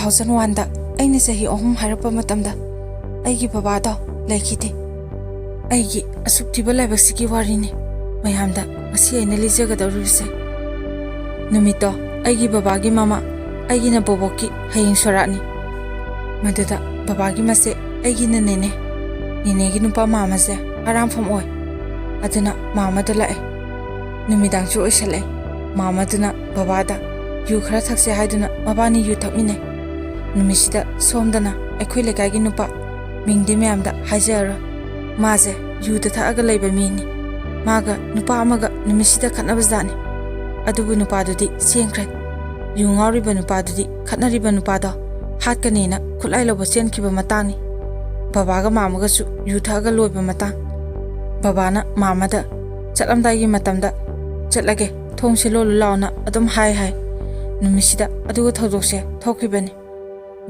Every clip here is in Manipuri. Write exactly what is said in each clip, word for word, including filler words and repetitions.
ꯊꯥꯎꯖꯟ ꯋꯥꯟꯗ ꯑꯩꯅ ꯆꯍꯤ ꯑꯍꯨꯝ ꯍꯥꯏꯔꯛꯄ ꯃꯇꯝꯗ ꯑꯩꯒꯤ ꯕꯕꯥꯗꯣ ꯂꯩꯈꯤꯗꯦ꯫ ꯑꯩꯒꯤ ꯑꯁꯨꯛ ꯊꯤꯕ ꯂꯥꯏꯕꯛꯁꯤꯒꯤ ꯋꯥꯔꯤꯅꯤ ꯃꯌꯥꯝꯗ ꯉꯁꯤ ꯑꯩꯅ ꯂꯤꯖꯒꯗꯧꯔꯤꯕꯁꯦ꯫ ꯅꯨꯃꯤꯠꯇꯣ ꯑꯩꯒꯤ ꯕꯕꯥꯒꯤ ꯃꯃꯥ, ꯑꯩꯒꯤꯅ ꯕꯣꯕꯣꯛꯀꯤ ꯍꯌꯦꯡ ꯁꯣꯔꯥꯠꯅꯤ꯫ ꯃꯗꯨꯗ ꯕꯕꯥꯒꯤ ꯃꯆꯦ, ꯑꯩꯒꯤꯅ ꯅꯦꯅꯦ, ꯅꯦꯅꯦꯒꯤ ꯅꯨꯄꯥ ꯃꯥꯃꯁꯦ ꯑꯔꯥꯝꯐꯝ ꯑꯣꯏ꯫ ꯑꯗꯨꯅ ꯃꯥꯃꯗꯣ ꯂꯥꯛꯑꯦ꯫ ꯅꯨꯃꯤꯗꯥꯡꯁꯨ ꯑꯣꯏꯁꯜꯂꯛꯑꯦ꯫ ꯃꯥꯃꯗꯨꯅ ꯕꯕꯥꯗ ꯌꯨ ꯈꯔ ꯊꯛꯁꯦ ꯍꯥꯏꯗꯨꯅ ꯃꯕꯥꯅꯤ ꯌꯨ ꯊꯛꯃꯤꯟꯅꯩ꯫ ꯅꯨꯃꯤꯠꯁꯤꯗ ꯁꯣꯝꯗꯅ ꯑꯩꯈꯣꯏ ꯂꯩꯀꯥꯏꯒꯤ ꯅꯨꯄꯥ, ꯃꯤꯡꯗꯤ ꯃꯌꯥꯝꯗ ꯍꯥꯏꯖꯔꯔꯣꯏ, ꯃꯥꯁꯦ ꯌꯨꯗ ꯊꯛꯑꯒ ꯂꯩꯕ ꯃꯤꯅꯤ꯫ ꯃꯥꯒ ꯅꯨꯄꯥ ꯑꯃꯒ ꯅꯨꯃꯤꯠꯁꯤꯗ ꯈꯠꯅꯕꯖꯥꯠꯅꯤ꯫ ꯑꯗꯨꯕꯨ ꯅꯨꯄꯥꯗꯨꯗꯤ ꯆꯦꯟꯈ꯭ꯔꯦ꯫ ꯌꯨ ꯉꯥꯎꯔꯤꯕ ꯅꯨꯄꯥꯗꯨꯗꯤ ꯈꯠꯅꯔꯤꯕ ꯅꯨꯄꯥꯗꯣ ꯍꯥꯠꯀꯅꯤꯅ ꯈꯨꯠꯂꯥꯏ ꯂꯧꯕ ꯆꯦꯟꯈꯤꯕ ꯃꯇꯥꯡꯅꯤ꯫ ꯕꯕꯥꯒ ꯃꯥꯃꯒꯁꯨ ꯌꯨ ꯊꯛꯑꯒ ꯂꯣꯏꯕ ꯃꯇꯥꯡ꯫ ꯕꯕꯥꯅ ꯃꯥꯃꯗ ꯆꯠꯂꯝꯗꯥꯏꯒꯤ ꯃꯇꯝꯗ "ꯆꯠꯂꯒꯦ, ꯊꯣꯡꯁꯦ ꯂꯣꯜꯂꯨ ꯂꯥꯎꯅ" ꯑꯗꯨꯝ ꯍꯥꯏ ꯍꯥꯏ꯫ ꯅꯨꯃꯤꯠꯁꯤꯗ ꯑꯗꯨꯒ ꯊꯧꯗꯣꯛꯁꯦ ꯊꯣꯛꯈꯤꯕꯅꯤ꯫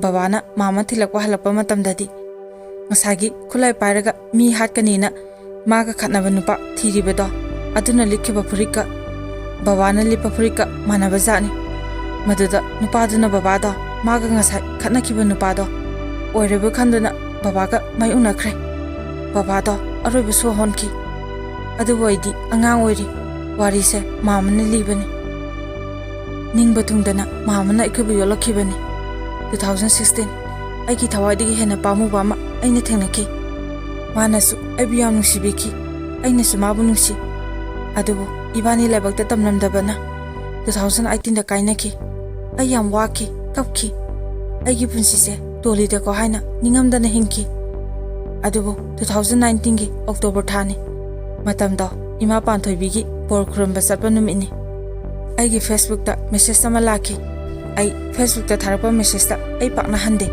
ꯕꯕꯥꯅ ꯃꯥꯃ ꯊꯤꯜꯂꯛꯄ ꯍꯜꯂꯛꯄ ꯃꯇꯝꯗꯗꯤ ꯉꯁꯥꯏꯒꯤ ꯈꯨꯠꯂꯥꯏ ꯄꯥꯏꯔꯒ ꯃꯤ ꯍꯥꯠꯀꯅꯤꯅ ꯃꯥꯒ ꯈꯠꯅꯕ ꯅꯨꯄꯥ ꯊꯤꯔꯤꯕꯗꯣ, ꯑꯗꯨꯅ ꯂꯤꯠꯈꯤꯕ ꯐꯨꯔꯤꯠꯀ ꯕꯕꯥꯅ ꯂꯤꯠꯄ ꯐꯨꯔꯤꯠꯀ ꯃꯥꯟꯅꯕ ꯖꯥꯠꯅꯤ꯫ ꯃꯗꯨꯗ ꯅꯨꯄꯥꯗꯨꯅ ꯕꯕꯥꯗꯣ, ꯃꯥꯒ ꯉꯁꯥꯏ ꯈꯠꯅꯈꯤꯕ ꯅꯨꯄꯥꯗꯣ ꯑꯣꯏꯔꯕ ꯈꯟꯗꯨꯅ ꯕꯕꯥꯒ ꯃꯥꯏ ꯎꯅꯈ꯭ꯔꯦ꯫ ꯕꯕꯥꯗꯣ ꯑꯔꯣꯏꯕ ꯁꯣꯔ ꯍꯣꯟꯈꯤ꯫ ꯑꯗꯨꯕꯨ ꯑꯩꯗꯤ ꯑꯉꯥꯡ ꯑꯣꯏꯔꯤ꯫ ꯋꯥꯔꯤꯁꯦ ꯃꯥꯃꯅ ꯂꯤꯕꯅꯤ꯫ ꯅꯤꯡꯕ ꯊꯨꯡꯗꯅ ꯃꯥꯃꯅ ꯑꯩꯈꯣꯏꯕꯨ ꯌꯣꯜꯂꯛꯈꯤꯕꯅꯤ꯫ ꯇꯨ ꯊꯥꯎꯖꯟ ꯁꯤꯛꯁꯇꯤꯟ, ꯑꯩꯒꯤ ꯊꯋꯥꯏꯗꯒꯤ ꯍꯦꯟꯅ ꯄꯥꯝꯃꯨꯕ ꯑꯃ ꯑꯩꯅ ꯊꯦꯡꯅꯈꯤ꯫ ꯃꯥꯅꯁꯨ ꯑꯩꯕꯨ ꯌꯥꯝ ꯅꯨꯡꯁꯤꯕꯤꯈꯤ, ꯑꯩꯅꯁꯨ ꯃꯥꯕꯨ ꯅꯨꯡꯁꯤ꯫ ꯑꯗꯨꯕꯨ ꯏꯕꯥꯅꯤ ꯂꯥꯏꯕꯛꯇ ꯇꯝꯂꯝꯗꯕꯅ ꯇꯨ ꯊꯥꯎꯖꯟ ꯑꯩꯠꯇꯤꯟꯗ ꯀꯥꯏꯅꯈꯤ꯫ ꯑꯩ ꯌꯥꯝ ꯋꯥꯈꯤ, ꯀꯞꯈꯤ꯫ ꯑꯩꯒꯤ ꯄꯨꯟꯁꯤꯁꯦ ꯇꯣꯜꯂꯤꯗꯀꯣ ꯍꯥꯏꯅ ꯅꯤꯡꯉꯝꯗꯅ ꯍꯤꯡꯈꯤ꯫ ꯑꯗꯨꯕꯨ ꯇꯨ ꯊꯥꯎꯖꯟ ꯅꯥꯏꯟꯇꯤꯟꯒꯤ ꯑꯣꯛꯇꯣꯕꯔ ꯊꯥꯅꯤ꯫ ꯃꯇꯝꯗꯣ ꯏꯃꯥ ꯄꯥꯟꯊꯣꯏꯕꯤꯒꯤ ꯕꯣꯔ ꯈꯨꯔꯨꯝꯕ ꯆꯠꯄ ꯅꯨꯃꯤꯠꯅꯤ꯫ ꯑꯩꯒꯤ ꯐꯦꯁꯕꯨꯛꯇ ꯃꯦꯁꯦꯖ ꯑꯃ ꯂꯥꯛꯈꯤ꯫ ꯑꯩ ꯐꯦꯁꯕꯨꯛꯇ ꯊꯥꯔꯛꯄ ꯃꯦꯁꯦꯖꯇ ꯑꯩ ꯄꯥꯛꯅ ꯍꯟꯗꯦ꯫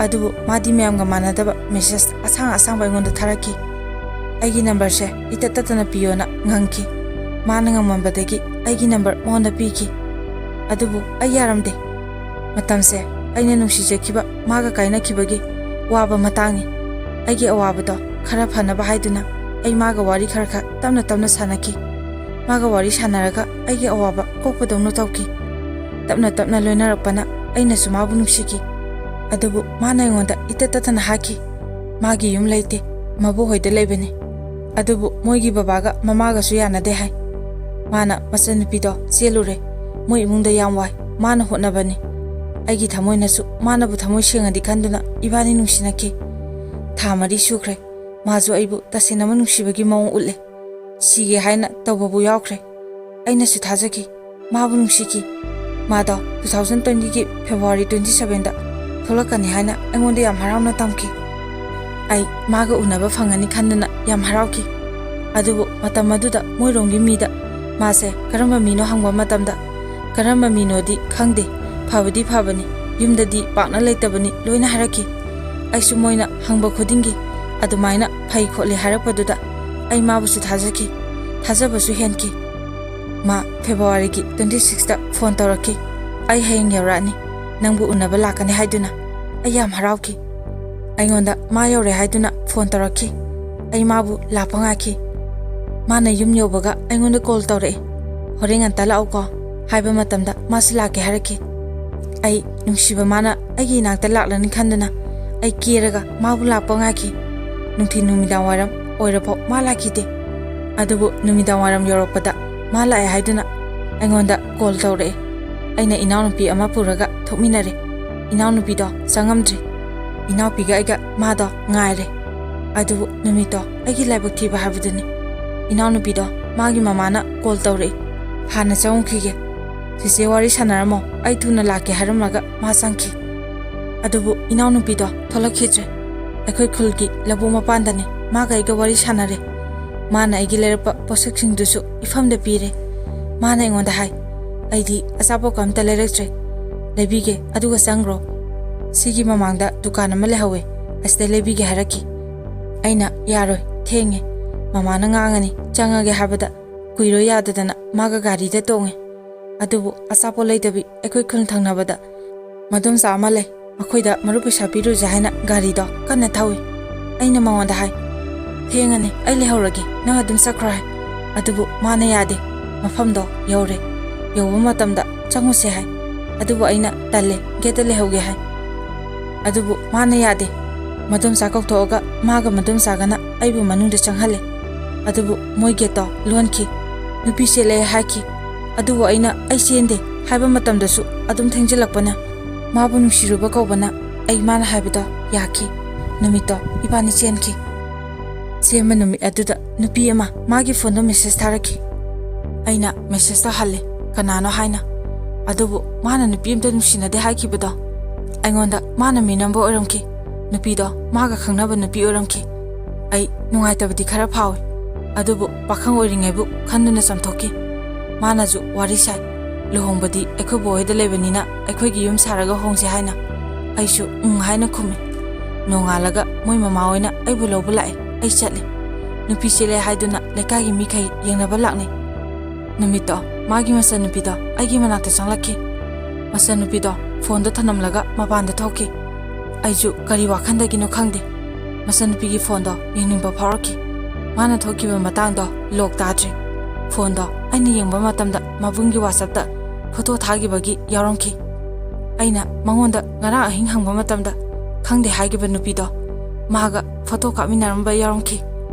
ꯑꯗꯨꯕꯨ ꯃꯥꯗꯤ ꯃꯌꯥꯝꯒ ꯃꯥꯟꯅꯗꯕ ꯃꯦꯁꯦꯖ ꯑꯁꯥꯡ ꯑꯁꯥꯡꯕ ꯑꯩꯉꯣꯟꯗ ꯊꯥꯔꯛꯈꯤ꯫ ꯑꯩꯒꯤ ꯅꯝꯕꯔꯁꯦ ꯏꯇꯠ ꯇꯠꯇꯅ ꯄꯤꯌꯣꯅ ꯉꯪꯈꯤ꯫ ꯃꯥꯅ ꯉꯝꯃꯝꯕꯗꯒꯤ ꯑꯩꯒꯤ ꯅꯝꯕꯔ ꯃꯉꯣꯟꯗ ꯄꯤꯈꯤ꯫ ꯑꯗꯨꯕꯨ ꯑꯩ ꯌꯥꯔꯝꯗꯦ꯫ ꯃꯇꯝꯁꯦ ꯑꯩꯅ ꯅꯨꯡꯁꯤꯖꯈꯤꯕ ꯃꯥꯒ ꯀꯥꯏꯅꯈꯤꯕꯒꯤ ꯋꯥꯕ ꯃꯇꯥꯡꯅꯤ꯫ ꯑꯩꯒꯤ ꯑꯋꯥꯕꯗꯣ ꯈꯔ ꯐꯅꯕ ꯍꯥꯏꯗꯨꯅ ꯑꯩ ꯃꯥꯒ ꯋꯥꯔꯤ ꯈꯔ ꯈꯔ ꯇꯞꯅ ꯇꯞꯅ ꯁꯥꯟꯅꯈꯤ꯫ ꯃꯥꯒ ꯋꯥꯔꯤ ꯁꯥꯟꯅꯔꯒ ꯑꯩꯒꯤ ꯑꯋꯥꯕ ꯀꯣꯛꯄꯗꯧꯅ ꯇꯧꯈꯤ꯫ ꯇꯞꯅ ꯇꯞꯅ ꯂꯣꯏꯅꯔꯛꯄꯅ ꯑꯩꯅꯁꯨ ꯃꯥꯕꯨ ꯅꯨꯡꯁꯤꯈꯤ꯫ ꯑꯗꯨꯕꯨ ꯃꯥꯅ ꯑꯩꯉꯣꯟꯗ ꯏꯇꯠ ꯇꯠꯇꯅ ꯍꯥꯏꯈꯤ, ꯃꯥꯒꯤ ꯌꯨꯝ ꯂꯩꯇꯦ, ꯃꯕꯣꯛꯍꯣꯏꯗ ꯂꯩꯕꯅꯤ꯫ ꯑꯗꯨꯕꯨ ꯃꯣꯏꯒꯤ ꯕꯕꯥꯒ ꯃꯃꯥꯒꯁꯨ ꯌꯥꯅꯗꯦ ꯍꯥꯏ꯫ ꯃꯥꯅ ꯃꯆꯟꯅꯨꯄꯤꯗꯣ ꯆꯦꯜꯂꯨꯔꯦ, ꯃꯣꯏ ꯏꯃꯨꯡꯗ ꯌꯥꯝ ꯋꯥꯏ, ꯃꯥꯅ ꯍꯣꯠꯅꯕꯅꯤ꯫ ꯑꯩꯒꯤ ꯊꯃꯣꯏꯅꯁꯨ ꯃꯥꯅꯕꯨ ꯊꯃꯣꯏ ꯁꯦꯡꯉꯗꯤ ꯈꯟꯗꯨꯅ ꯏꯕꯥꯅꯤ ꯅꯨꯡꯁꯤꯅꯈꯤ꯫ ꯊꯥ ꯃꯔꯤ ꯁꯨꯈ꯭ꯔꯦ, ꯃꯥꯁꯨ ꯑꯩꯕꯨ ꯇꯁꯦꯡꯅꯃꯛ ꯅꯨꯡꯁꯤꯕꯒꯤ ꯃꯑꯣꯡ ꯎꯠꯂꯦ꯫ ꯁꯤꯒꯦ ꯍꯥꯏꯅ ꯇꯧꯕꯕꯨ ꯌꯥꯎꯈ꯭ꯔꯦ꯫ ꯑꯩꯅꯁꯨ ꯊꯥꯖꯈꯤ, ꯃꯥꯕꯨ ꯅꯨꯡꯁꯤꯈꯤ꯫ ꯃꯥꯗꯣ two thousand twenty ꯒꯤ February twenty seven ꯗ ꯊꯣꯛꯂꯛꯀꯅꯤ ꯍꯥꯏꯅ ꯑꯩꯉꯣꯟꯗ ꯌꯥꯝ ꯍꯔꯥꯎꯅ ꯇꯝꯈꯤ꯫ ꯑꯩ ꯃꯥꯒ ꯎꯅꯕ ꯐꯪꯒꯅꯤ ꯈꯟꯗꯨꯅ ꯌꯥꯝ ꯍꯔꯥꯎꯈꯤ꯫ ꯑꯗꯨꯕꯨ ꯃꯇꯝ ꯑꯗꯨꯗ ꯃꯣꯏꯔꯣꯝꯒꯤ ꯃꯤꯗ ꯃꯥꯁꯦ ꯀꯔꯝꯕ ꯃꯤꯅꯣ ꯍꯪꯕ ꯃꯇꯝꯗ, "ꯀꯔꯝꯕ ꯃꯤꯅꯣꯗꯤ ꯈꯪꯗꯦ, ꯐꯕꯗꯤ ꯐꯕꯅꯤ, ꯌꯨꯝꯗꯗꯤ ꯄꯥꯛꯅ ꯂꯩꯇꯕꯅꯤ" ꯂꯣꯏꯅ ꯍꯥꯏꯔꯛꯈꯤ꯫ ꯑꯩꯁꯨ ꯃꯣꯏꯅ ꯍꯪꯕ ꯈꯨꯗꯤꯡꯒꯤ ꯑꯗꯨꯃꯥꯏꯅ ꯐꯩ ꯈꯣꯠꯂꯤ ꯍꯥꯏꯔꯛꯄꯗꯨꯗ ꯑꯩ ꯃꯥꯕꯨꯁꯨ ꯊꯥꯖꯈꯤ, ꯊꯥꯖꯕꯁꯨ ꯍꯦꯟꯈꯤ꯫ ꯃꯥ February ꯒꯤ twenty six ꯇ ꯐꯣꯟ ꯇꯧꯔꯛꯈꯤ, "ꯑꯩ ꯍꯌꯦꯡ ꯌꯧꯔꯛꯑꯅꯤ, ꯅꯪꯕꯨ ꯎꯅꯕ ꯂꯥꯛꯀꯅꯤ" ꯍꯥꯏꯗꯨꯅ꯫ ꯑꯩ ꯌꯥꯝ ꯍꯔꯥꯎꯈꯤ꯫ ꯑꯩꯉꯣꯟꯗ ꯃꯥ ꯌꯧꯔꯦ ꯍꯥꯏꯗꯨꯅ ꯐꯣꯟ ꯇꯧꯔꯛꯈꯤ꯫ ꯑꯩ ꯃꯥꯕꯨ ꯂꯥꯛꯄ ꯉꯥꯏꯈꯤ꯫ ꯃꯥꯅ ꯌꯨꯝ ꯌꯧꯕꯒ ꯑꯩꯉꯣꯟꯗ ꯀꯣꯜ ꯇꯧꯔꯛꯑꯦ, "ꯍꯣꯔꯦꯟ ꯉꯟꯇꯥ ꯂꯥꯛꯎꯀꯣ" ꯍꯥꯏꯕ ꯃꯇꯝꯗ ꯃꯥꯁꯨ ꯂꯥꯛꯀꯦ ꯍꯥꯏꯔꯛꯈꯤ꯫ ꯑꯩ ꯅꯨꯡꯁꯤꯕ ꯃꯥꯅ ꯑꯩꯒꯤ ꯏꯅꯥꯛꯇ ꯂꯥꯛꯂꯅꯤ ꯈꯟꯗꯨꯅ ꯑꯩ ꯀꯦꯔꯒ ꯃꯥꯕꯨ ꯂꯥꯛꯄ ꯉꯥꯏꯈꯤ꯫ ꯅꯨꯡꯊꯤꯜ ꯅꯨꯃꯤꯗꯥꯡ ꯋꯥꯏꯔꯝ ꯑꯣꯏꯔꯐꯥꯎ ꯃꯥ ꯂꯥꯛꯈꯤꯗꯦ꯫ ꯑꯗꯨꯕꯨ ꯅꯨꯃꯤꯗꯥꯡ ꯋꯥꯏꯔꯝ ꯌꯧꯔꯛꯄꯗ ꯃꯥ ꯂꯥꯛꯑꯦ ꯍꯥꯏꯗꯨꯅ ꯑꯩꯉꯣꯟꯗ ꯀꯣꯜ ꯇꯧꯔꯛꯑꯦ꯫ ꯑꯩꯅ ꯏꯅꯥꯎꯅꯨꯄꯤ ꯑꯃ ꯄꯨꯔꯒ ꯊꯣꯛꯃꯤꯟꯅꯔꯦ꯫ ꯏꯅꯥꯎꯅꯨꯄꯤꯗꯣ ꯆꯪꯉꯝꯗ꯭ꯔꯤ꯫ ꯏꯅꯥꯎꯄꯤꯒ ꯑꯩꯒ ꯃꯥꯗꯣ ꯉꯥꯏꯔꯦ꯫ ꯑꯗꯨꯕꯨ ꯅꯨꯃꯤꯠꯇꯣ ꯑꯩꯒꯤ ꯂꯥꯏꯕꯛ ꯊꯤꯕ ꯍꯥꯏꯕꯗꯨꯅꯤ꯫ ꯏꯅꯥꯎꯅꯨꯄꯤꯗꯣ ꯃꯥꯒꯤ ꯃꯃꯥꯅ ꯀꯣꯜ ꯇꯧꯔꯛꯏ, "ꯍꯥꯟꯅ ꯆꯪꯉꯨꯈꯤꯒꯦ, ꯆꯦꯆꯦ ꯋꯥꯔꯤ ꯁꯥꯟꯅꯔꯝꯃꯣ, ꯑꯩ ꯊꯨꯅ ꯂꯥꯛꯀꯦ" ꯍꯥꯏꯔꯝꯂꯒ ꯃꯥ ꯆꯪꯈꯤ꯫ ꯑꯗꯨꯕꯨ ꯏꯅꯥꯎꯅꯨꯄꯤꯗꯣ ꯊꯣꯛꯂꯛꯈꯤꯗ꯭ꯔꯦ꯫ ꯑꯩꯈꯣꯏ ꯈꯨꯜꯒꯤ ꯂꯧꯕꯨꯛ ꯃꯄꯥꯟꯗꯅꯤ꯫ ꯃꯥꯒ ꯑꯩꯒ ꯋꯥꯔꯤ ꯁꯥꯟꯅꯔꯦ꯫ ꯃꯥꯅ ꯑꯩꯒꯤ ꯂꯩꯔꯛꯄ ꯄꯣꯠꯁꯛꯁꯤꯡꯗꯨꯁꯨ ꯏꯐꯝꯗ ꯄꯤꯔꯦ꯫ ꯃꯥꯅ ꯑꯩꯉꯣꯟꯗ ꯍꯥꯏ, "ꯑꯩꯗꯤ ꯑꯆꯥꯄꯣꯠꯀ ꯑꯝꯇ ꯂꯩꯔꯛꯇ꯭ꯔꯦ, ꯂꯩꯕꯤꯒꯦ, ꯑꯗꯨꯒ ꯆꯪꯈ꯭ꯔꯣ꯫ ꯁꯤꯒꯤ ꯃꯃꯥꯡꯗ ꯗꯨꯀꯥꯟ ꯑꯃ ꯂꯩꯍꯧꯋꯦ, ꯑꯁꯤꯗ ꯂꯩꯕꯤꯒꯦ" ꯍꯥꯏꯔꯛꯈꯤ꯫ ꯑꯩꯅ, "ꯌꯥꯔꯣꯏ, ꯊꯦꯡꯉꯦ, ꯃꯃꯥꯅ ꯉꯥꯡꯉꯅꯤ, ꯆꯪꯉꯒꯦ" ꯍꯥꯏꯕꯗ, ꯀꯨꯏꯔꯣꯏ ꯌꯥꯗꯗꯅ ꯃꯥꯒ ꯒꯥꯔꯤꯗ ꯇꯣꯡꯉꯦ꯫ ꯑꯗꯨꯕꯨ ꯑꯆꯥꯄꯣꯠ ꯂꯩꯗꯕꯤ ꯑꯩꯈꯣꯏ ꯈꯨꯜ ꯊꯪꯅꯕꯗ ꯃꯗꯣꯝꯆꯥ ꯑꯃ ꯂꯩ, ꯃꯈꯣꯏꯗ ꯃꯔꯨꯞ ꯄꯩꯁꯥ ꯄꯤꯔꯨꯁꯦ ꯍꯥꯏꯅ ꯒꯥꯔꯤꯗꯣ ꯀꯟꯅ ꯊꯧꯏ꯫ ꯑꯩꯅ ꯃꯉꯣꯟꯗ ꯍꯥꯏ, "ꯊꯦꯡꯉꯅꯤ, ꯑꯩ ꯂꯩꯍꯧꯔꯒꯦ, ꯅꯪ ꯑꯗꯨꯝ ꯆꯠꯈ꯭ꯔꯣ" ꯍꯥꯏ꯫ ꯑꯗꯨꯕꯨ ꯃꯥꯅ ꯌꯥꯗꯦ꯫ ꯃꯐꯝꯗꯣ ꯌꯧꯔꯦ꯫ ꯌꯧꯕ ꯃꯇꯝꯗ "ꯆꯪꯉꯨꯁꯦ" ꯍꯥꯏ꯫ ꯑꯗꯨꯕꯨ ꯑꯩꯅ "ꯇꯜꯂꯦ, ꯒꯦꯠꯇ ꯂꯩꯍꯧꯒꯦ" ꯍꯥꯏ꯫ ꯑꯗꯨꯕꯨ ꯃꯥꯅ ꯌꯥꯗꯦ꯫ ꯃꯗꯣꯝꯆꯥ ꯀꯧꯊꯣꯛꯑꯒ ꯃꯥꯒ ꯃꯗꯣꯝꯆꯥꯒꯅ ꯑꯩꯕꯨ ꯃꯅꯨꯡꯗ ꯆꯪꯍꯜꯂꯦ꯫ ꯑꯗꯨꯕꯨ ꯃꯣꯏ ꯒꯦꯠꯇꯣ ꯂꯣꯟꯈꯤ꯫ "ꯅꯨꯄꯤ ꯆꯦꯜꯂꯛꯑꯦ" ꯍꯥꯏꯈꯤ꯫ ꯑꯗꯨꯕꯨ ꯑꯩꯅ "ꯑꯩ ꯆꯦꯟꯗꯦ" ꯍꯥꯏꯕ ꯃꯇꯝꯗꯁꯨ ꯑꯗꯨꯝ ꯊꯦꯡꯖꯤꯜꯂꯛꯄꯅ, ꯃꯥꯕꯨ ꯅꯨꯡꯁꯤꯔꯨꯕ ꯀꯧꯕꯅ ꯑꯩ ꯃꯥꯅ ꯍꯥꯏꯕꯗꯣ ꯌꯥꯈꯤ꯫ ꯅꯨꯃꯤꯠꯇꯣ ꯏꯕꯥꯅꯤ ꯆꯦꯟꯈꯤ꯫ ꯆꯦꯟꯕ ꯅꯨꯃꯤꯠ ꯑꯗꯨꯗ ꯅꯨꯄꯤ ꯑꯃ ꯃꯥꯒꯤ ꯐꯣꯟꯗ ꯃꯦꯁꯦꯖ ꯊꯥꯔꯛꯈꯤ꯫ ꯑꯩꯅ ꯃꯦꯁꯦꯖꯇꯣ ꯍꯜꯂꯦ, ꯀꯅꯥꯅꯣ ꯍꯥꯏꯅ꯫ ꯑꯗꯨꯕꯨ ꯃꯥꯅ ꯅꯨꯄꯤ ꯑꯝꯇ ꯅꯨꯡꯁꯤꯅꯗꯦ ꯍꯥꯏꯈꯤꯕꯗꯣ ꯑꯩꯉꯣꯟꯗ ꯃꯥꯅ ꯃꯤꯅꯝꯕ ꯑꯣꯏꯔꯝꯈꯤ꯫ ꯅꯨꯄꯤꯗꯣ ꯃꯥꯒ ꯈꯪꯅꯕ ꯅꯨꯄꯤ ꯑꯣꯏꯔꯝꯈꯤ꯫ ꯑꯩ ꯅꯨꯡꯉꯥꯏꯇꯕꯗꯤ ꯈꯔ ꯐꯥꯎꯏ, ꯑꯗꯨꯕꯨ ꯄꯥꯈꯪ ꯑꯣꯏꯔꯤꯉꯩꯕꯨ ꯈꯟꯗꯨꯅ ꯆꯝꯊꯣꯛꯈꯤ꯫ ꯃꯥꯅꯁꯨ ꯋꯥꯔꯤ ꯁꯥꯏ, "ꯂꯨꯍꯣꯡꯕꯗꯤ ꯑꯩꯈꯣꯏ ꯕꯣꯍꯣꯏꯗ ꯂꯩꯕꯅꯤꯅ ꯑꯩꯈꯣꯏꯒꯤ ꯌꯨꯝ ꯁꯥꯔꯒ ꯍꯣꯡꯁꯦ" ꯍꯥꯏꯅ꯫ ꯑꯩꯁꯨ "ꯎꯪ" ꯍꯥꯏꯅ ꯈꯨꯝꯃꯤ꯫ ꯅꯣꯡꯉꯥꯜꯂꯒ ꯃꯣꯏ ꯃꯃꯥ ꯍꯣꯏꯅ ꯑꯩꯕꯨ ꯂꯧꯕ ꯂꯥꯛꯑꯦ꯫ ꯑꯩ ꯆꯠꯂꯦ꯫ ꯅꯨꯄꯤ ꯆꯦꯜꯂꯦ ꯍꯥꯏꯗꯨꯅ ꯂꯩꯀꯥꯏꯒꯤ ꯃꯤꯈꯩ ꯌꯦꯡꯅꯕ ꯂꯥꯛꯅꯩ꯫ ꯅꯨꯃꯤꯠꯇꯣ ꯃꯥꯒꯤ ꯃꯆꯟꯅꯨꯄꯤꯗꯣ ꯑꯩꯒꯤ ꯃꯅꯥꯛꯇ ꯆꯪꯂꯛꯈꯤ꯫ ꯃꯆꯟꯅꯨꯄꯤꯗꯣ ꯐꯣꯟꯗꯣ ꯊꯅꯝꯂꯒ ꯃꯄꯥꯟꯗ ꯊꯣꯛꯈꯤ꯫ ꯑꯩꯁꯨ ꯀꯔꯤ ꯋꯥꯈꯟꯗꯒꯤꯅꯣ ꯈꯪꯗꯦ, ꯃꯆꯟꯅꯨꯄꯤꯒꯤ ꯐꯣꯟꯗꯣ ꯌꯦꯡꯅꯤꯡꯕ ꯐꯥꯎꯔꯛꯈꯤ꯫ ꯃꯥꯅ ꯊꯣꯛꯈꯤꯕ ꯃꯇꯥꯡꯗꯣ ꯂꯣꯛ ꯇꯥꯗ꯭ꯔꯤ꯫ ꯐꯣꯟꯗꯣ ꯑꯩꯅ ꯌꯦꯡꯕ ꯃꯇꯝꯗ ꯃꯕꯨꯡꯒꯤ ꯋꯥꯆꯞꯇ ꯐꯣꯇꯣ ꯊꯥꯈꯤꯕꯒꯤ ꯌꯥꯎꯔꯝꯈꯤ꯫ ꯑꯩꯅ ꯃꯉꯣꯟꯗ ꯉꯔꯥꯡ ꯑꯍꯤꯡ ꯍꯪꯕ ꯃꯇꯝꯗ ꯈꯪꯗꯦ ꯍꯥꯏꯈꯤꯕ ꯅꯨꯄꯤꯗꯣ ꯃꯥꯒ ꯐꯣꯇꯣ ꯀꯥꯞꯃꯤꯟꯅꯔꯝꯕ ꯌꯥꯎꯔꯝꯈꯤ꯫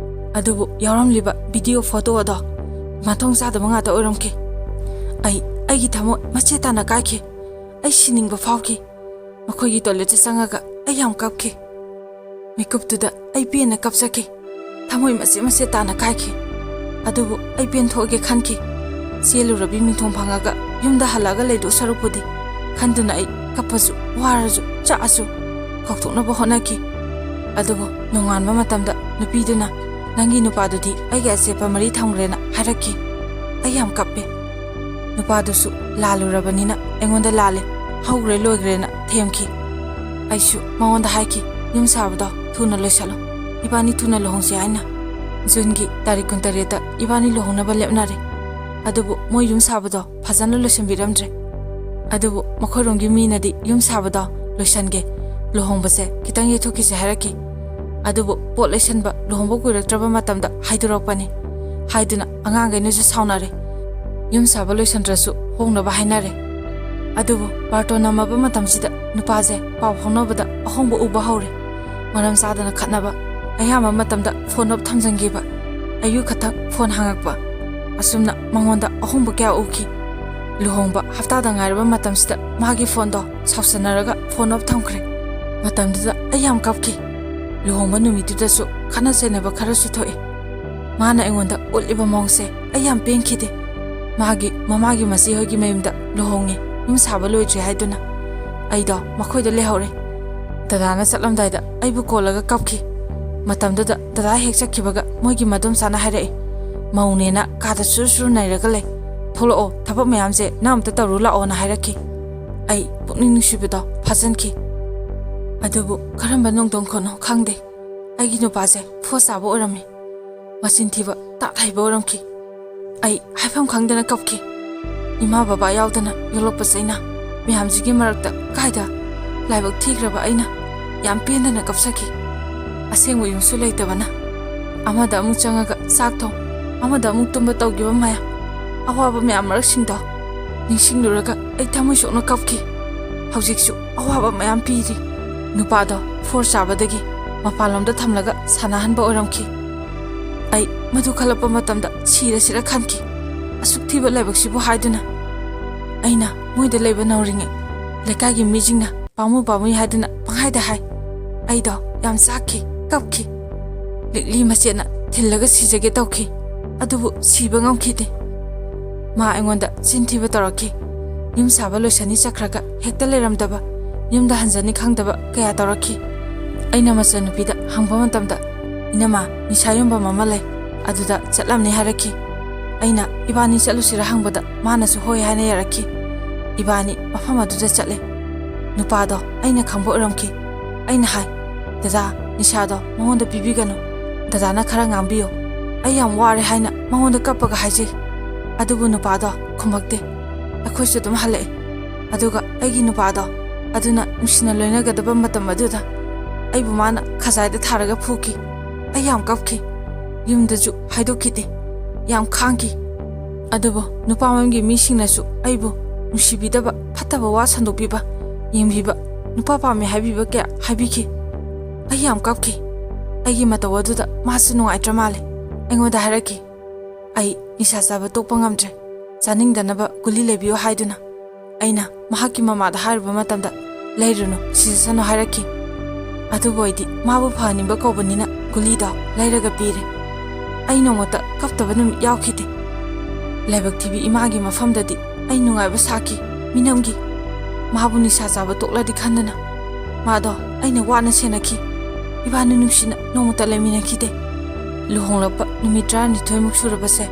ꯑꯗꯨꯕꯨ ꯌꯥꯎꯔꯝꯂꯤꯕ ꯚꯤꯗꯤꯑꯣ ꯐꯣꯇꯣ ꯑꯗꯣ ꯃꯊꯣꯡ ꯆꯥꯗꯕ ꯉꯥꯛꯇ ꯑꯣꯏꯔꯝꯈꯤ꯫ ꯑꯩ, ꯑꯩꯒꯤ ꯊꯃꯣꯏ ꯃꯆꯦꯠ ꯇꯥꯅ ꯀꯥꯏꯈꯤ꯫ ꯑꯩ ꯁꯤꯅꯤꯡꯕ ꯐꯥꯎꯈꯤ꯫ ꯃꯈꯣꯏꯒꯤ ꯇꯣꯏꯂꯦꯠꯇ ꯆꯪꯉꯒ ꯑꯩ ꯌꯥꯝ ꯀꯞꯈꯤ꯫ ꯃꯤꯀꯨꯞꯇꯨꯗ ꯑꯩ ꯄꯦꯟꯅ ꯀꯞꯆꯈꯤ꯫ ꯊꯃꯣꯏ ꯃꯆꯦꯠ ꯃꯆꯦꯠ ꯇꯥꯅ ꯀꯥꯏꯈꯤ꯫ ꯑꯗꯨꯕꯨ ꯑꯩ ꯄꯦꯟꯊꯣꯛꯑꯒꯦ ꯈꯟꯈꯤ꯫ ꯆꯦꯜꯂꯨꯔꯕꯤ ꯃꯤꯡꯊꯣꯟ ꯐꯪꯉꯒ ꯌꯨꯝꯗ ꯍꯜꯂꯛꯑꯒ ꯂꯩꯗꯧ ꯁꯔꯨꯛꯄꯨꯗꯤ ꯈꯟꯗꯨꯅ ꯑꯩ ꯀꯞꯄꯁꯨ ꯋꯥꯔꯁꯨ ꯆꯥꯛꯑꯁꯨ ꯀꯥꯎꯊꯣꯛꯅꯕ ꯍꯣꯠꯅꯈꯤ꯫ ꯑꯗꯨꯕꯨ ꯅꯣꯡꯉꯥꯟꯕ ꯃꯇꯝꯗ ꯅꯨꯄꯤꯗꯨꯅ, "ꯅꯪꯒꯤ ꯅꯨꯄꯥꯗꯨꯗꯤ ꯑꯩꯒꯤ ꯑꯆꯦꯠꯄ ꯃꯔꯤ ꯊꯝꯈ꯭ꯔꯦꯅ" ꯍꯥꯏꯔꯛꯈꯤ꯫ ꯑꯩ ꯌꯥꯝ ꯀꯞꯄꯦ꯫ ꯅꯨꯄꯥꯗꯨꯁꯨ ꯂꯥꯜꯂꯨꯔꯕꯅꯤꯅ ꯑꯩꯉꯣꯟꯗ ꯂꯥꯜꯂꯦ, ꯍꯧꯈ꯭ꯔꯦ ꯂꯣꯏꯈ꯭ꯔꯦꯅ ꯊꯦꯝꯈꯤ꯫ ꯑꯩꯁꯨ ꯃꯉꯣꯟꯗ ꯍꯥꯏꯈꯤ, "ꯌꯨꯝ ꯁꯥꯕꯗꯣ ꯊꯨꯅ ꯂꯣꯏꯁꯜꯂꯣ, ꯏꯕꯥꯅꯤ ꯊꯨꯅ ꯂꯨꯍꯣꯡꯁꯤ" ꯍꯥꯏꯅ꯫ ꯖꯨꯟꯒꯤ ꯇꯥꯔꯤꯛ ꯀꯨꯟꯇꯔꯦꯠꯇ ꯏꯕꯥꯅꯤ ꯂꯨꯍꯣꯡꯅꯕ ꯂꯦꯞꯅꯔꯦ꯫ ꯑꯗꯨꯕꯨ ꯃꯣꯏ ꯌꯨꯝ ꯁꯥꯕꯗꯣ ꯐꯖꯅ ꯂꯣꯏꯁꯤꯟꯕꯤꯔꯝꯗ꯭ꯔꯦ꯫ ꯑꯗꯨꯕꯨ ꯃꯈꯣꯏꯔꯣꯝꯒꯤ ꯃꯤꯅꯗꯤ "ꯌꯨꯝ ꯁꯥꯕꯗꯣ ꯂꯣꯏꯁꯟꯒꯦ, ꯂꯨꯍꯣꯡꯕꯁꯦ ꯈꯤꯇꯪ ꯌꯩꯊꯣꯛꯈꯤꯁꯦ" ꯍꯥꯏꯔꯛꯈꯤ꯫ ꯑꯗꯨꯕꯨ ꯄꯣꯠ ꯂꯩꯁꯟꯕ ꯂꯨꯍꯣꯡꯕ ꯀꯨꯏꯔꯛꯇ꯭ꯔꯕ ꯃꯇꯝꯗ ꯍꯥꯏꯗꯣꯔꯛꯄꯅꯤ ꯍꯥꯏꯗꯨꯅ ꯑꯉꯥꯡꯈꯩꯅꯁꯨ ꯁꯥꯎꯅꯔꯦ꯫ ꯌꯨꯝ ꯁꯥꯕ ꯂꯣꯏꯁꯟꯗ꯭ꯔꯁꯨ ꯍꯣꯡꯅꯕ ꯍꯥꯏꯅꯔꯦ꯫ ꯑꯗꯨꯕꯨ ꯕꯥꯔꯇꯣꯟ ꯅꯝꯃꯕ ꯃꯇꯝꯁꯤꯗ ꯅꯨꯄꯥꯁꯦ ꯄꯥꯎ ꯐꯥꯎꯅꯕꯗ ꯑꯍꯣꯡꯕ ꯎꯕ ꯍꯧꯔꯦ꯫ ꯃꯔꯝ ꯆꯥꯗꯅ ꯈꯠꯅꯕ, ꯑꯌꯥꯝꯕ ꯃꯇꯝꯗ ꯐꯣꯟ ꯑꯣꯐ ꯊꯝꯖꯤꯟꯈꯤꯕ, ꯑꯌꯨꯛ ꯈꯛꯇꯪ ꯐꯣꯟ ꯍꯥꯡꯉꯛꯄ, ꯑꯁꯨꯝꯅ ꯃꯉꯣꯟꯗ ꯑꯍꯣꯡꯕ ꯀꯌꯥ ꯎꯈꯤ꯫ ꯂꯨꯍꯣꯡꯕ ꯍꯞꯇꯥꯗ ꯉꯥꯏꯔꯕ ꯃꯇꯝꯁꯤꯗ ꯃꯥꯒꯤ ꯐꯣꯟꯗꯣ ꯁꯥꯎꯁꯟꯅꯔꯒ ꯐꯣꯟ ꯑꯣꯐ ꯊꯝꯈ꯭ꯔꯦ꯫ ꯃꯇꯝꯗꯨꯗ ꯑꯩ ꯌꯥꯝ ꯀꯞꯈꯤ꯫ ꯂꯨꯍꯣꯡꯕ ꯅꯨꯃꯤꯠꯇꯨꯗꯁꯨ ꯈꯠꯅ ꯆꯩꯅꯕ ꯈꯔꯁꯨ ꯊꯣꯛꯑꯦ꯫ ꯃꯥꯅ ꯑꯩꯉꯣꯟꯗ ꯎꯠꯂꯤꯕ ꯃꯑꯣꯡꯁꯦ ꯑꯩ ꯌꯥꯝ ꯄꯦꯟꯈꯤꯗꯦ꯫ ꯃꯥꯒꯤ ꯃꯃꯥꯒꯤ ꯃꯆꯦ ꯍꯣꯏꯒꯤ ꯃꯌꯨꯝꯗ ꯂꯨꯍꯣꯡꯉꯦ, ꯌꯨꯝ ꯁꯥꯕ ꯂꯣꯏꯗ꯭ꯔꯤ ꯍꯥꯏꯗꯨꯅ꯫ ꯑꯩꯗꯣ ꯃꯈꯣꯏꯗ ꯂꯩꯍꯧꯔꯦ꯫ ꯗꯗꯥꯅ ꯆꯠꯂꯝꯗꯥꯏꯗ ꯑꯩꯕꯨ ꯀꯣꯜꯂꯒ ꯀꯞꯈꯤ꯫ ꯃꯇꯝꯗꯨꯗ ꯗꯗꯥ ꯍꯦꯛ ꯆꯠꯈꯤꯕꯒ ꯃꯣꯏꯒꯤ ꯃꯗꯣꯝꯆꯥꯅ ꯍꯥꯏꯔꯛꯏ, "ꯃꯧꯅꯦꯅ ꯀꯥꯗ ꯁꯨꯔ ꯁꯨꯔ ꯅꯩꯔꯒ ꯂꯩ꯫ ꯊꯣꯛꯂꯛꯑꯣ, ꯊꯕꯛ ꯃꯌꯥꯝꯁꯦ ꯅꯪ ꯑꯝꯇ ꯇꯧꯔꯨ ꯂꯥꯛꯑꯣꯅ" ꯍꯥꯏꯔꯛꯈꯤ꯫ ꯑꯩ ꯄꯨꯛꯅꯤꯡ ꯅꯨꯡꯁꯤꯕꯗꯣ ꯐꯥꯖꯤꯟꯈꯤ꯫ ꯑꯗꯨꯕꯨ ꯀꯔꯝꯕ ꯅꯣꯡꯗꯝꯈꯣꯟꯅꯣ ꯈꯪꯗꯦ, ꯑꯩꯒꯤ ꯅꯨꯄꯥꯁꯦ ꯐꯣꯁ ꯆꯥꯕ ꯑꯣꯏꯔꯝꯃꯤ꯫ ꯃꯆꯤꯟ ꯊꯤꯕ ꯇꯥꯠ ꯍꯩꯕ ꯑꯣꯏꯔꯝꯈꯤ꯫ ꯑꯩ ꯍꯥꯏꯐꯝ ꯈꯪꯗꯅ ꯀꯞꯈꯤ꯫ ꯏꯃꯥ ꯕꯕꯥ ꯌꯥꯎꯗꯅ ꯌꯣꯛꯂꯛꯄ ꯆꯩꯅꯥ ꯃꯌꯥꯝꯁꯤꯒꯤ ꯃꯔꯛꯇ ꯀꯥꯏꯗ ꯂꯥꯏꯕꯛ ꯊꯤꯈ꯭ꯔꯕ ꯑꯩꯅ ꯌꯥꯝ ꯄꯦꯟꯗꯅ ꯀꯞꯆꯈꯤ꯫ ꯑꯁꯦꯡꯕ ꯌꯨꯝꯁꯨ ꯂꯩꯇꯕꯅ, ꯑꯃꯗ ꯑꯃꯨꯛ ꯆꯪꯉꯒ ꯆꯥꯛ ꯊꯣꯡ, ꯑꯃꯗ ꯑꯃꯨꯛ ꯇꯨꯝꯕ ꯇꯧꯈꯤꯕ ꯃꯌꯥꯝ, ꯑꯋꯥꯕ ꯃꯌꯥꯝ ꯃꯔꯛꯁꯤꯡꯗꯣ ꯅꯤꯡꯁꯤꯡꯂꯨꯔꯒ ꯑꯩ ꯊꯃꯣꯏ ꯁꯣꯛꯅ ꯀꯞꯈꯤ꯫ ꯍꯧꯖꯤꯛꯁꯨ ꯑꯋꯥꯕ ꯃꯌꯥꯝ ꯄꯤꯔꯤ꯫ ꯅꯨꯄꯥꯗꯣ ꯐꯣꯔ ꯆꯥꯕꯗꯒꯤ ꯃꯄꯥꯟꯂꯣꯝꯗ ꯊꯝꯂꯒ ꯁꯥꯟꯅꯍꯟꯕ ꯑꯣꯏꯔꯝꯈꯤ꯫ ꯑꯩ ꯃꯗꯨ ꯈꯜꯂꯛꯄ ꯃꯇꯝꯗ ꯁꯤꯔꯁꯤꯔ ꯈꯟꯈꯤ꯫ ꯑꯁꯨꯛ ꯊꯤꯕ ꯂꯥꯏꯕꯛꯁꯤꯕꯨ ꯍꯥꯏꯗꯨꯅ ꯑꯩꯅ ꯃꯣꯏꯗ ꯂꯩꯕ ꯅꯧꯔꯤꯉꯩ ꯂꯩꯀꯥꯏꯒꯤ ꯃꯤꯁꯤꯡꯅ "ꯄꯥꯝꯃꯨ ꯄꯥꯝꯃꯨꯏ" ꯍꯥꯏꯗꯨꯅ ꯄꯪꯍꯥꯏꯗ ꯍꯥꯏ꯫ ꯑꯩꯗꯣ ꯌꯥꯝ ꯆꯥꯛꯈꯤ, ꯀꯞꯈꯤ꯫ ꯂꯤꯛꯂꯤ ꯃꯆꯦꯠꯅ ꯊꯤꯜꯂꯒ ꯁꯤꯖꯒꯦ ꯇꯧꯈꯤ꯫ ꯑꯗꯨꯕꯨ ꯁꯤꯕ ꯉꯝꯈꯤꯗꯦ꯫ ꯃꯥ ꯑꯩꯉꯣꯟꯗ ꯆꯤꯟ ꯊꯤꯕ ꯇꯧꯔꯛꯈꯤ꯫ ꯌꯨꯝ ꯁꯥꯕ ꯂꯣꯏꯁꯟꯅꯤ ꯆꯠꯈ꯭ꯔꯒ ꯍꯦꯛꯇ ꯂꯩꯔꯝꯗꯕ, ꯌꯨꯝꯗ ꯍꯟꯖꯅꯤ ꯈꯪꯗꯕ ꯀꯌꯥ ꯇꯧꯔꯛꯈꯤ꯫ ꯑꯩꯅ ꯃꯆꯟꯅꯨꯄꯤꯗ ꯍꯪꯕ ꯃꯇꯝꯗ, "ꯏꯅꯝꯃ, ꯅꯤꯁꯥ ꯌꯣꯟꯐꯝ ꯑꯃ ꯂꯩ, ꯑꯗꯨꯗ ꯆꯠꯂꯝꯅꯤ" ꯍꯥꯏꯔꯛꯈꯤ꯫ ꯑꯩꯅ ꯏꯕꯥꯅꯤ ꯆꯠꯂꯨꯁꯤꯔ ꯍꯪꯕꯗ ꯃꯥꯅꯁꯨ ꯍꯣꯏ ꯍꯥꯏꯅ ꯌꯥꯔꯛꯈꯤ꯫ ꯏꯕꯥꯅꯤ ꯃꯐꯝ ꯑꯗꯨꯗ ꯆꯠꯂꯦ꯫ ꯅꯨꯄꯥꯗꯣ ꯑꯩꯅ ꯈꯪꯕ ꯑꯣꯏꯔꯝꯈꯤ꯫ ꯑꯩꯅ ꯍꯥꯏ, "ꯗꯗꯥ, ꯅꯤꯁꯥꯗꯣ ꯃꯉꯣꯟꯗ ꯄꯤꯕꯤꯒꯅꯨ꯫ ꯗꯗꯥꯅ ꯈꯔ ꯉꯥꯡꯕꯤꯌꯨ꯫ ꯑꯩ ꯌꯥꯝ ꯋꯥꯔꯦ" ꯍꯥꯏꯅ ꯃꯉꯣꯟꯗ ꯀꯞꯄꯒ ꯍꯥꯏꯖꯩ꯫ ꯑꯗꯨꯕꯨ ꯅꯨꯄꯥꯗꯣ ꯈꯨꯝꯃꯛꯇꯦ꯫ ꯑꯩꯈꯣꯏꯁꯨ ꯑꯗꯨꯝ ꯍꯜꯂꯛꯑꯦ꯫ ꯑꯗꯨꯒ ꯑꯩꯒꯤ ꯅꯨꯄꯥꯗꯣ, ꯑꯗꯨꯅ ꯅꯨꯡꯁꯤꯅ ꯂꯣꯏꯅꯒꯗꯕ ꯃꯇꯝ ꯑꯗꯨꯗ ꯑꯩꯕꯨ ꯃꯥꯅ ꯈꯖꯥꯏꯗ ꯊꯥꯔꯒ ꯐꯨꯈꯤ꯫ ꯑꯩ ꯌꯥꯝ ꯀꯞꯈꯤ꯫ ꯌꯨꯝꯗꯁꯨ ꯍꯥꯏꯗꯣꯛꯈꯤꯗꯦ꯫ ꯌꯥꯝ ꯈꯥꯡꯈꯤ꯫ ꯑꯗꯨꯕꯨ ꯅꯨꯄꯥ ꯃꯌꯨꯝꯒꯤ ꯃꯤꯁꯤꯡꯅꯁꯨ ꯑꯩꯕꯨ ꯅꯨꯡꯁꯤꯕꯤꯗꯕ, ꯐꯠꯇꯕ ꯋꯥ ꯁꯟꯗꯣꯛꯄꯤꯕ, ꯌꯦꯡꯕꯤꯕ, ꯅꯨꯄꯥ ꯄꯥꯝꯃꯤ ꯍꯥꯏꯕꯤꯕ ꯀꯌꯥ ꯍꯥꯏꯕꯤꯈꯤ꯫ ꯑꯩ ꯌꯥꯝ ꯀꯞꯈꯤ꯫ ꯑꯩꯒꯤ ꯃꯇꯧ ꯑꯗꯨꯗ ꯃꯥꯁꯨ ꯅꯨꯡꯉꯥꯏꯇ꯭ꯔ ꯃꯥꯜꯂꯦ꯫ ꯑꯩꯉꯣꯟꯗ ꯍꯥꯏꯔꯛꯈꯤ, "ꯑꯩ ꯅꯤꯁꯥ ꯆꯥꯕ ꯇꯣꯛꯄ ꯉꯝꯗ꯭ꯔꯦ, ꯆꯥꯅꯤꯡꯗꯅꯕ ꯒꯨꯂꯤ ꯂꯩꯕꯤꯌꯨ" ꯍꯥꯏꯗꯨꯅ꯫ ꯑꯩꯅ ꯃꯍꯥꯛꯀꯤ ꯃꯃꯥꯗ ꯍꯥꯏꯔꯨꯕ ꯃꯇꯝꯗ, "ꯂꯩꯔꯨꯅꯨ, ꯁꯤꯖꯁꯅꯨ" ꯍꯥꯏꯔꯛꯈꯤ꯫ ꯑꯗꯨꯕꯨ ꯑꯩꯗꯤ ꯃꯥꯕꯨ ꯐꯍꯟꯅꯤꯡꯕ ꯀꯧꯕꯅꯤꯅ ꯒꯨꯂꯤꯗꯣ ꯂꯩꯔꯒ ꯄꯤꯔꯦ꯫ ꯑꯩ ꯅꯣꯡꯃꯇ ꯀꯞꯇꯕ ꯅꯨꯃꯤꯠ ꯌꯥꯎꯈꯤꯗꯦ꯫ ꯂꯥꯏꯕꯛ ꯊꯤꯕꯤ ꯏꯃꯥꯒꯤ ꯃꯐꯝꯗꯗꯤ ꯑꯩ ꯅꯨꯡꯉꯥꯏꯕ ꯁꯥꯈꯤ, ꯃꯤꯅꯝꯈꯤ꯫ ꯃꯥꯕꯨ ꯅꯤꯁꯥ ꯆꯥꯕ ꯇꯣꯛꯂꯗꯤ ꯈꯟꯗꯅ꯫ ꯃꯥꯗꯣ ꯑꯩꯅ ꯋꯥꯅ ꯁꯦꯟꯅꯈꯤ꯫ ꯏꯕꯥꯅꯤ ꯅꯨꯡꯁꯤꯅ ꯅꯣꯡꯃꯇ ꯂꯩꯃꯤꯟꯅꯈꯤꯗꯦ꯫ ꯂꯨꯍꯣꯡꯂꯛꯄ ꯅꯨꯃꯤꯠ ꯇꯔꯥꯅꯤꯊꯣꯏꯃꯨꯛ ꯁꯨꯔꯕꯁꯦ꯫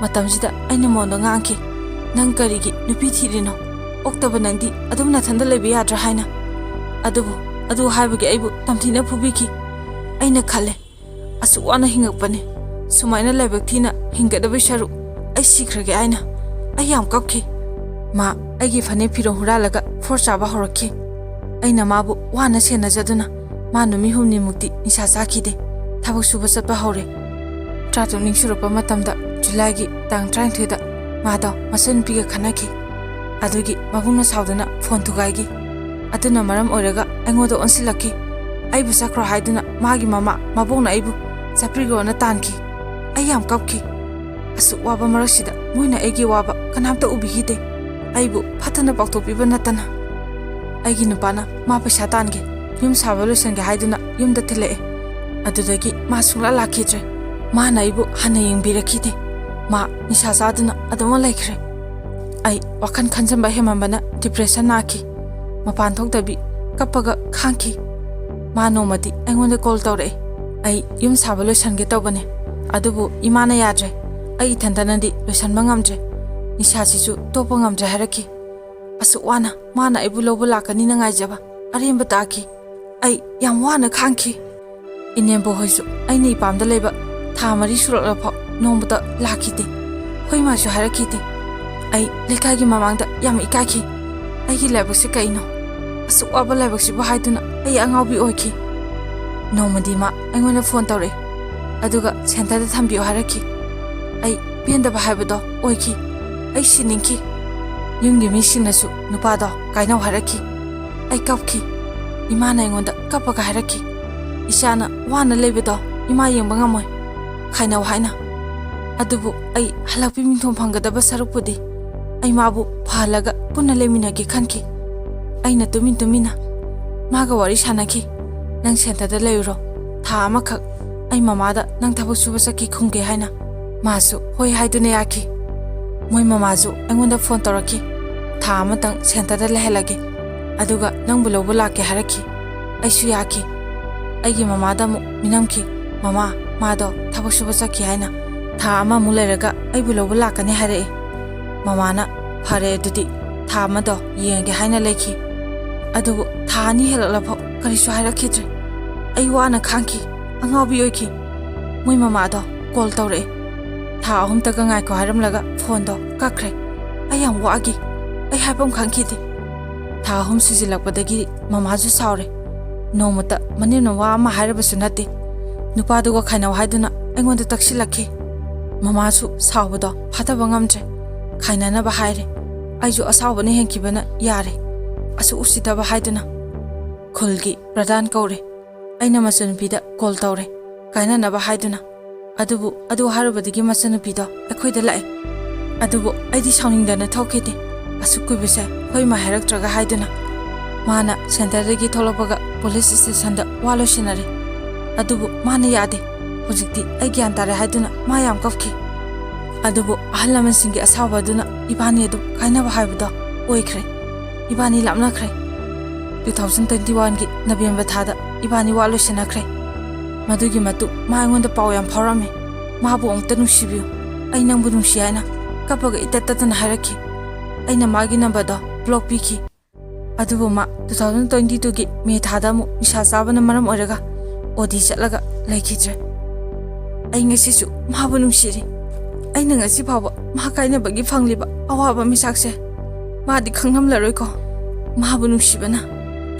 ꯃꯇꯝꯁꯤꯗ ꯑꯩꯅ ꯃꯉꯣꯟꯗ ꯉꯥꯡꯈꯤ, "ꯅꯪ ꯀꯔꯤꯒꯤ ꯅꯨꯄꯤ ꯊꯤꯔꯤꯅꯣ? ꯑꯣꯛꯇꯕ ꯅꯪꯗꯤ ꯑꯗꯨꯝ ꯅꯊꯟꯗ ꯂꯩꯕ ꯌꯥꯗ꯭ꯔꯥ?" ꯍꯥꯏꯅ꯫ ꯑꯗꯨꯕꯨ ꯑꯗꯨ ꯍꯥꯏꯕꯒꯤ ꯑꯩꯕꯨ ꯇꯝꯊꯤꯅ ꯐꯨꯕꯤꯈꯤ꯫ ꯑꯩꯅ ꯈꯜꯂꯦ, "ꯑꯁꯨꯛ ꯋꯥꯅ ꯍꯤꯡꯉꯛꯄꯅꯦ, ꯁꯨꯃꯥꯏꯅ ꯂꯥꯏꯕꯛ ꯊꯤꯅ ꯍꯤꯡꯒꯗꯕꯩ ꯁꯔꯨꯛ ꯑꯩ ꯁꯤꯈ꯭ꯔꯒꯦ" ꯍꯥꯏꯅ꯫ ꯑꯩ ꯌꯥꯝ ꯀꯞꯈꯤ꯫ ꯃꯥ ꯑꯩꯒꯤ ꯐꯅꯦꯛ ꯐꯤꯔꯣꯜ ꯍꯨꯔꯥꯜꯂꯒ ꯐꯣꯔ ꯆꯥꯕ ꯍꯧꯔꯛꯈꯤ꯫ ꯑꯩꯅ ꯃꯥꯕꯨ ꯋꯥꯅ ꯁꯦꯟꯅꯖꯗꯨꯅ ꯃꯥ ꯅꯨꯃꯤꯠ ꯍꯨꯝꯅꯤꯃꯨꯛꯇꯤ ꯅꯤꯁꯥ ꯆꯥꯈꯤꯗꯦ꯫ ꯊꯕꯛ ꯁꯨꯕ ꯆꯠꯄ ꯍꯧꯔꯦ꯫ ꯇꯔꯥꯇꯔꯨꯛꯅꯤ ꯁꯨꯔꯛꯄ ꯃꯇꯝꯗ, ꯖꯨꯂꯥꯏꯒꯤ ꯇꯥꯡ ꯇꯔꯥꯅꯤꯊꯣꯏꯗ, ꯃꯥꯗꯣ ꯃꯆꯟꯅꯨꯄꯤꯒ ꯈꯠꯅꯈꯤ꯫ ꯑꯗꯨꯒꯤ ꯃꯕꯨꯡꯅ ꯁꯥꯎꯗꯨꯅ ꯐꯣꯟ ꯊꯨꯒꯥꯏꯈꯤ꯫ ꯑꯗꯨꯅ ꯃꯔꯝ ꯑꯣꯏꯔꯒ ꯑꯩꯉꯣꯟꯗ ꯑꯣꯟꯁꯤꯜꯂꯛꯈꯤ꯫ ꯑꯩꯕꯨ ꯆꯠꯈ꯭ꯔꯣ ꯍꯥꯏꯗꯨꯅ ꯃꯥꯒꯤ ꯃꯃꯥ ꯃꯕꯣꯛꯅ ꯑꯩꯕꯨ ꯆꯠꯄꯤꯈ꯭ꯔꯣꯅ ꯇꯥꯟꯈꯤ꯫ ꯑꯩ ꯌꯥꯝ ꯀꯞꯈꯤ꯫ ꯑꯁꯨꯛ ꯋꯥꯕ ꯃꯔꯛꯁꯤꯗ ꯃꯣꯏꯅ ꯑꯩꯒꯤ ꯋꯥꯕ ꯀꯅꯥꯝꯇ ꯎꯕꯤꯈꯤꯗꯦ꯫ ꯑꯩꯕꯨ ꯐꯠꯇꯅ ꯄꯥꯎꯊꯣꯛꯄꯤꯕ ꯅꯠꯇꯅ꯫ ꯑꯩꯒꯤ ꯅꯨꯄꯥꯅ ꯃꯥ ꯄꯩꯁꯥ ꯇꯥꯟꯒꯦ, ꯌꯨꯝ ꯁꯥꯕ ꯂꯣꯏꯁꯟꯒꯦ ꯍꯥꯏꯗꯨꯅ ꯌꯨꯝꯗ ꯊꯤꯜꯂꯛꯑꯦ꯫ ꯑꯗꯨꯗꯒꯤ ꯃꯥ ꯁꯨꯡꯂꯥꯛ ꯂꯥꯛꯈꯤꯗ꯭ꯔꯦ꯫ ꯃꯥꯅ ꯑꯩꯕꯨ ꯍꯟꯅ ꯌꯦꯡꯕꯤꯔꯛꯈꯤꯗꯦ꯫ ꯃꯥ ꯅꯤꯁꯥ ꯆꯥꯗꯨꯅ ꯑꯗꯨꯃꯛ ꯂꯩꯈ꯭ꯔꯦ꯫ ꯑꯩ ꯋꯥꯈꯜ ꯈꯟꯖꯟꯕ ꯍꯦꯟꯃꯟꯕꯅ ꯗꯤꯄ꯭ꯔꯦꯁꯟ ꯅꯥꯈꯤ꯫ ꯃꯄꯥꯟ ꯊꯣꯛꯇꯕꯤ ꯀꯞꯄꯒ ꯈꯥꯡꯈꯤ꯫ ꯃꯥ ꯅꯣꯡꯃꯗꯤ ꯑꯩꯉꯣꯟꯗ ꯀꯣꯜ ꯇꯧꯔꯛꯑꯦ꯫ "ꯑꯩ ꯌꯨꯝ ꯁꯥꯕ ꯂꯣꯏꯁꯟꯒꯦ ꯇꯧꯕꯅꯦ, ꯑꯗꯨꯕꯨ ꯏꯃꯥꯅ ꯌꯥꯗ꯭ꯔꯦ꯫ ꯑꯩ ꯏꯊꯟꯇꯅꯗꯤ ꯂꯣꯏꯁꯟꯕ ꯉꯝꯗ꯭ꯔꯦ꯫ ꯅꯤꯁꯥꯁꯤꯁꯨ ꯇꯣꯛꯄ ꯉꯝꯗ꯭ꯔꯦ" ꯍꯥꯏꯔꯛꯈꯤ꯫ ꯑꯁꯨꯛ ꯋꯥꯅ ꯃꯥꯅ ꯑꯩꯕꯨ ꯂꯧꯕ ꯂꯥꯛꯀꯅꯤꯅ ꯉꯥꯏꯖꯕ ꯑꯔꯦꯝꯕ ꯇꯥꯈꯤ꯫ ꯑꯩ ꯌꯥꯝ ꯋꯥꯅ ꯈꯥꯡꯈꯤ꯫ ꯏꯅꯦꯝꯕꯣꯛ ꯍꯣꯏꯁꯨ ꯑꯩꯅ ꯏꯄꯥꯝꯗ ꯂꯩꯕ ꯊꯥ ꯃꯔꯤ ꯁꯨꯔꯛꯂꯐꯥꯎ ꯅꯣꯡꯃꯇ ꯂꯥꯛꯈꯤꯗꯦ꯫ ꯑꯩꯈꯣꯏ ꯏꯃꯥꯁꯨ ꯍꯥꯏꯔꯛꯈꯤꯗꯦ꯫ ꯑꯩ ꯂꯩꯀꯥꯏꯒꯤ ꯃꯃꯥꯡꯗ ꯌꯥꯝ ꯏꯀꯥꯏꯈꯤ꯫ ꯑꯩꯒꯤ ꯂꯥꯏꯕꯛꯁꯦ ꯀꯩꯅꯣ? ꯑꯁꯨꯛ ꯋꯥꯕ ꯂꯥꯏꯕꯛꯁꯤꯕꯨ ꯍꯥꯏꯗꯨꯅ ꯑꯩ ꯑꯉꯥꯎꯕꯤ ꯑꯣꯏꯈꯤ꯫ ꯅꯣꯡꯃꯗꯤ ꯃꯥ ꯑꯩꯉꯣꯟꯗ ꯐꯣꯟ ꯇꯧꯔꯛꯏ, ꯑꯗꯨꯒ ꯁꯦꯟꯇꯔꯗ ꯊꯝꯕꯤꯌꯨ ꯍꯥꯏꯔꯛꯈꯤ꯫ ꯑꯩ ꯄꯦꯟꯗꯕ ꯍꯥꯏꯕꯗꯣ ꯑꯣꯏꯈꯤ꯫ ꯑꯩ ꯁꯤꯅꯤꯡꯈꯤ꯫ ꯌꯨꯝꯒꯤ ꯃꯤꯁꯤꯡꯅꯁꯨ ꯅꯨꯄꯥꯗꯣ ꯀꯥꯏꯅꯧ ꯍꯥꯏꯔꯛꯈꯤ꯫ ꯑꯩ ꯀꯞꯈꯤ꯫ ꯏꯃꯥꯅ ꯑꯩꯉꯣꯟꯗ ꯀꯞꯄꯒ ꯍꯥꯏꯔꯛꯈꯤ, "ꯏꯆꯥꯅ ꯋꯥꯅ ꯂꯩꯕꯗꯣ ꯏꯃꯥ ꯌꯦꯡꯕ ꯉꯝꯃꯣꯏ, ꯈꯥꯏꯅꯧ" ꯍꯥꯏꯅ꯫ ꯑꯗꯨꯕꯨ ꯑꯩ ꯍꯜꯂꯛꯄꯤ ꯃꯤꯡꯊꯣꯟ ꯐꯪꯒꯗꯕ ꯁꯔꯨꯛꯄꯨꯗꯤ ꯑꯩ ꯃꯥꯕꯨ ꯐꯍꯜꯂꯒ ꯄꯨꯟꯅ ꯂꯩꯃꯤꯟꯅꯒꯦ ꯈꯟꯈꯤ꯫ ꯑꯩꯅ ꯇꯨꯃꯤꯟ ꯇꯨꯃꯤꯟꯅ ꯃꯥꯒ ꯋꯥꯔꯤ ꯁꯥꯟꯅꯈꯤ꯫ "ꯅꯪ ꯁꯦꯟꯇꯔꯗ ꯂꯩꯔꯨꯔꯣ, ꯊꯥ ꯑꯃꯈꯛ ꯑꯩ ꯃꯃꯥꯗ ꯅꯪ ꯊꯕꯛ ꯁꯨꯕ ꯆꯠꯈꯤ ꯈꯨꯝꯒꯦ" ꯍꯥꯏꯅ꯫ ꯃꯥꯁꯨ ꯍꯣꯏ ꯍꯥꯏꯗꯨꯅ ꯌꯥꯈꯤ꯫ ꯃꯣꯏ ꯃꯃꯥꯁꯨ ꯑꯩꯉꯣꯟꯗ ꯐꯣꯟ ꯇꯧꯔꯛꯈꯤ, "ꯊꯥ ꯑꯃꯇꯪ ꯁꯦꯟꯇꯔꯗ ꯂꯩꯍꯜꯂꯒꯦ, ꯑꯗꯨꯒ ꯅꯪꯕꯨ ꯂꯧꯕ ꯂꯥꯛꯀꯦ" ꯍꯥꯏꯔꯛꯈꯤ꯫ ꯑꯩꯁꯨ ꯌꯥꯈꯤ꯫ ꯑꯩꯒꯤ ꯃꯃꯥꯗ ꯑꯃꯨꯛ ꯃꯤꯅꯝꯈꯤ, "ꯃꯃꯥ, ꯃꯥꯗꯣ ꯊꯕꯛ ꯁꯨꯕ ꯆꯠꯈꯤ" ꯍꯥꯏꯅ꯫ "ꯊꯥ ꯑꯃꯃꯨꯛ ꯂꯩꯔꯒ ꯑꯩꯕꯨ ꯂꯧꯕ ꯂꯥꯛꯀꯅꯤ" ꯍꯥꯏꯔꯛꯑꯦ꯫ ꯃꯃꯥꯅ "ꯐꯔꯦ ꯑꯗꯨꯗꯤ, ꯊꯥ ꯑꯃꯗꯣ ꯌꯦꯡꯒꯦ" ꯍꯥꯏꯅ ꯂꯩꯈꯤ꯫ ꯑꯗꯨꯕꯨ ꯊꯥ ꯑꯅꯤ ꯍꯦꯜꯂꯛꯂꯐꯥꯎ ꯀꯔꯤꯁꯨ ꯍꯥꯏꯔꯛꯈꯤꯗ꯭ꯔꯦ꯫ ꯑꯩ ꯋꯥꯅ ꯈꯥꯡꯈꯤ, ꯑꯉꯥꯎꯕꯤ ꯑꯣꯏꯈꯤ꯫ ꯃꯣꯏ ꯃꯃꯥꯗꯣ ꯀꯣꯜ ꯇꯧꯔꯛꯑꯦ꯫ "ꯊꯥ ꯑꯍꯨꯝꯇꯒ ꯉꯥꯏꯈꯣ" ꯍꯥꯏꯔꯝꯂꯒ ꯐꯣꯟꯗꯣ ꯀꯛꯈ꯭ꯔꯦ꯫ ꯑꯩ ꯌꯥꯝ ꯋꯥꯈꯤ꯫ ꯑꯩ ꯍꯥꯏꯐꯝ ꯈꯪꯈꯤꯗꯦ꯫ ꯊꯥ ꯑꯍꯨꯝ ꯁꯨꯖꯤꯜꯂꯛꯄꯗꯒꯤ ꯃꯃꯥꯁꯨ ꯁꯥꯎꯔꯦ꯫ ꯅꯣꯡꯃꯇ ꯃꯅꯦꯝꯅ ꯋꯥ ꯑꯃ ꯍꯥꯏꯔꯕꯁꯨ ꯅꯠꯇꯦ꯫ ꯅꯨꯄꯥꯗꯨꯒ ꯈꯥꯏꯅꯧ ꯍꯥꯏꯗꯨꯅ ꯑꯩꯉꯣꯟꯗ ꯇꯛꯁꯤꯜꯂꯛꯈꯤ꯫ ꯃꯃꯥꯁꯨ ꯁꯥꯎꯕꯗꯣ ꯐꯥꯊꯕ ꯉꯝꯗ꯭ꯔꯦ꯫ ꯈꯥꯏꯅꯅꯕ ꯍꯥꯏꯔꯦ꯫ ꯑꯩꯁꯨ ꯑꯁꯥꯎꯕꯅ ꯍꯦꯟꯈꯤꯕꯅ ꯌꯥꯔꯦ꯫ ꯑꯁꯨꯛ ꯎꯁꯤꯠꯇꯕ ꯍꯥꯏꯗꯨꯅ꯫ ꯈꯨꯜꯒꯤ ꯄ꯭ꯔꯙꯥꯟ ꯀꯧꯔꯦ꯫ ꯑꯩꯅ ꯃꯆꯟꯅꯨꯄꯤꯗ ꯀꯣꯜ ꯇꯧꯔꯦ, ꯀꯥꯏꯅꯅꯕ ꯍꯥꯏꯗꯨꯅ꯫ ꯑꯗꯨꯕꯨ ꯑꯗꯨ ꯍꯥꯏꯔꯨꯕꯗꯒꯤ ꯃꯆꯟꯅꯨꯄꯤꯗꯣ ꯑꯩꯈꯣꯏꯗ ꯂꯥꯛꯑꯦ꯫ ꯑꯗꯨꯕꯨ ꯑꯩꯗꯤ ꯁꯥꯎꯅꯤꯡꯗꯅ ꯊꯣꯛꯈꯤꯗꯦ꯫ "ꯑꯁꯨꯛ ꯀꯨꯏꯕꯁꯦ ꯍꯣꯏ ꯃꯥ ꯍꯥꯏꯔꯛꯇ꯭ꯔꯒ" ꯍꯥꯏꯗꯨꯅ꯫ ꯃꯥꯅ ꯁꯦꯟꯇꯔꯗꯒꯤ ꯊꯣꯛꯂꯛꯄꯒ ꯄꯨꯂꯤꯁ ꯏꯁꯇꯦꯁꯟꯗ ꯋꯥ ꯂꯣꯏꯁꯤꯟꯅꯔꯦ꯫ ꯑꯗꯨꯕꯨ ꯃꯥꯅ ꯌꯥꯗꯦ꯫ "ꯍꯧꯖꯤꯛꯇꯤ ꯑꯩ ꯒ꯭ꯌꯥꯟ ꯇꯥꯔꯦ" ꯍꯥꯏꯗꯨꯅ ꯃꯥ ꯌꯥꯝ ꯀꯞꯈꯤ꯫ ꯑꯗꯨꯕꯨ ꯑꯍꯜ ꯂꯃꯟꯁꯤꯡꯒꯤ ꯑꯁꯥꯎꯕ ꯑꯗꯨꯅ ꯏꯕꯥꯅꯤ ꯑꯗꯨꯝ ꯀꯥꯏꯅꯕ ꯍꯥꯏꯕꯗꯣ ꯑꯣꯏꯈ꯭ꯔꯦ꯫ ꯏꯕꯥꯅꯤ ꯂꯥꯞꯅꯈ꯭ꯔꯦ꯫ ꯇꯨ ꯊꯥꯎꯖꯟ ꯇ꯭ꯋꯦꯟꯇꯤ ꯋꯥꯟꯒꯤ ꯅꯕꯦꯝꯕꯔ ꯊꯥꯗ ꯏꯕꯥꯅꯤ ꯋꯥ ꯂꯣꯏꯁꯤꯟꯅꯈ꯭ꯔꯦ꯫ ꯃꯗꯨꯒꯤ ꯃꯇꯨꯡ ꯃꯥ ꯑꯩꯉꯣꯟꯗ ꯄꯥꯎ ꯌꯥꯝ ꯐꯥꯎꯔꯝꯃꯤ꯫ "ꯃꯥꯕꯨ ꯑꯃꯨꯛꯇ ꯅꯨꯡꯁꯤꯕꯤꯌꯨ, ꯑꯩ ꯅꯪꯕꯨ ꯅꯨꯡꯁꯤ" ꯍꯥꯏꯅ ꯀꯞꯄꯒ ꯏꯇꯠ ꯇꯠꯇꯅ ꯍꯥꯏꯔꯛꯈꯤ꯫ ꯑꯩꯅ ꯃꯥꯒꯤ ꯅꯝꯕꯔꯗꯣ ꯕ꯭ꯂꯣꯛ ꯄꯤꯈꯤ꯫ ꯑꯗꯨꯕꯨ ꯃꯥ ꯇꯨ ꯊꯥꯎꯖꯟ ꯇ꯭ꯋꯦꯟꯇꯤ ꯇꯨꯒꯤ ꯃꯦ ꯊꯥꯗ ꯑꯃꯨꯛ ꯅꯤꯁꯥ ꯆꯥꯕꯅ ꯃꯔꯝ ꯑꯣꯏꯔꯒ ꯑꯣꯗꯤ ꯆꯠꯂꯒ ꯂꯩꯈꯤꯗ꯭ꯔꯦ꯫ ꯑꯩ ꯉꯁꯤꯁꯨ ꯃꯥꯕꯨ ꯅꯨꯡꯁꯤꯔꯤ꯫ ꯑꯩꯅ ꯉꯁꯤ ꯐꯥꯎꯕ ꯃꯥ ꯀꯥꯏꯅꯕꯒꯤ ꯐꯪꯂꯤꯕ ꯑꯋꯥꯕ ꯃꯤꯁꯥꯛꯁꯦ ꯃꯥꯗꯤ ꯈꯪꯂꯝꯂꯔꯣꯏꯀꯣ꯫ ꯃꯥꯕꯨ ꯅꯨꯡꯁꯤꯕꯅ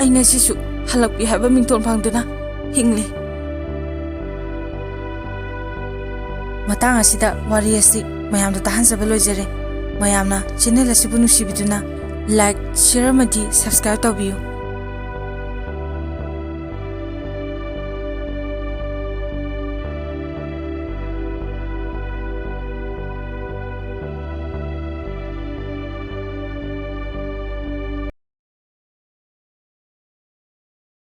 ꯑꯩ ꯉꯁꯤꯁꯨ ꯍꯜꯂꯛꯄꯤ ꯍꯥꯏꯕ ꯃꯤꯡꯊꯣꯜ ꯐꯪꯗꯨꯅ ꯍꯤꯡꯂꯤ꯫ ꯃꯇꯥꯡ ꯑꯁꯤꯗ ꯋꯥꯔꯤ ꯑꯁꯤ ꯃꯌꯥꯝꯗ ꯇꯥꯍꯟꯖꯕ ꯂꯣꯏꯖꯔꯦ꯫ ꯃꯌꯥꯝꯅ channel ꯑꯁꯤꯕꯨ ꯅꯨꯡꯁꯤꯕꯤꯗꯨꯅ like, share ꯑꯃꯗꯤ subscribe ꯇꯧꯕꯤꯌꯨ꯫